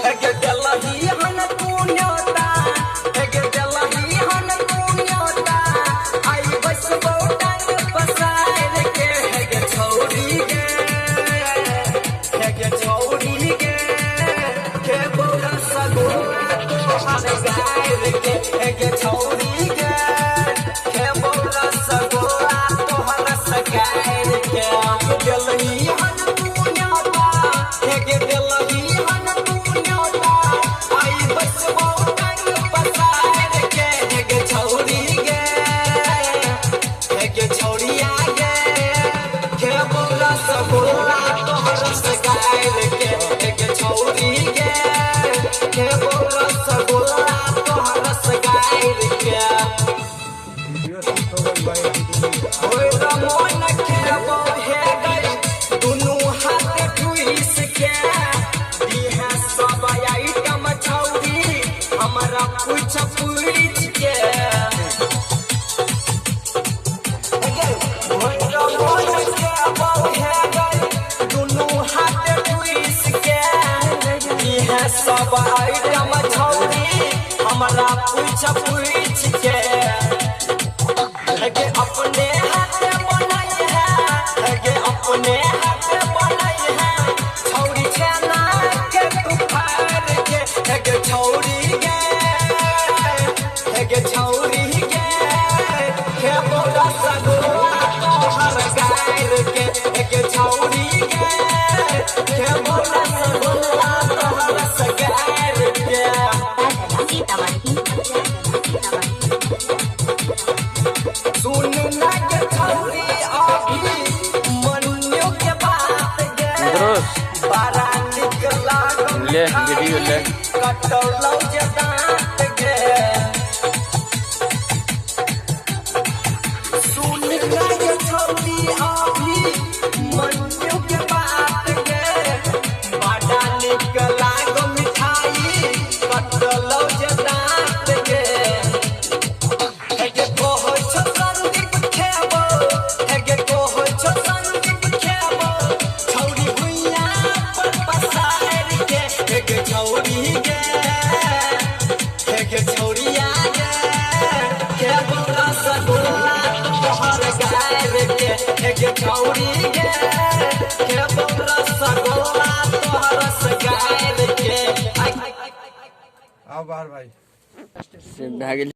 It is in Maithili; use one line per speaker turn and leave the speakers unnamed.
हेगे देलही हन तू न्योता, हेगे देलही हन तू न्योता, आई बस टांग पसार के। हेगे छौरी गे, हेगे छौरी गे, खेबौ रसगुल्ला तोहर गार के। हेगे छौरी गे, खेबौ रसगुल्ला तोहर सगार के। देलही हन तू न्योता, हेगे देलही हन तू न्योता, आई बस टांग पसार के। हेगे छौरी गे, हेगे छौरिया गे, खेबौ रसगुल्ला तोहर सगार के। हेगे छौरी गे, खेबौ रसगुल्ला तोहर सगार के। ओए रमन खेबौ हे गई दुनू हाथ ठुइस के, दिहे सब आइटम छौरी हमरा पूछ पूछ के। ओए रमन खेबौ हे गई दुनू हाथ ठुइस के, दिहे सब आइटम छौरी हमरा पूछ पूछ के। हेगे अपने हाथ बनाई है, हेगे अपने हाथ बनाई है छौरी छेना के तू फाड़ के। हेगे छौरी गे, हेगे छौरी गे, खेबौ रसगुल्ला तोहर गार के। हेगे छौरी गे, खेबौ रसगुल्ला तोहर सगार के। सुन ना के छौरी अभी मन्यू के बात गे, बड़ा निक लागल
ले, वीडियो ले।
कटौलौ जे दाँत गे। सुन ना के छौरी अभी मन्यू के बात गे, बड़ा निक लागल मिठाई कटौलौ जे दाँत गे। हेगे कहै छौ संदीप खेबौ, हेगे कहै छौ संदीप खेबौ छौरी भुइयाँ पर पसार के। हेगे छौरी गे, हेगे छौरिया गे, खेबौ रसगुल्ला तोहर गार के। हेगे छौरी गे, खेबौ रसगुल्ला तोहर सगार के।
आओ बाहर भाई।
से भए गेल।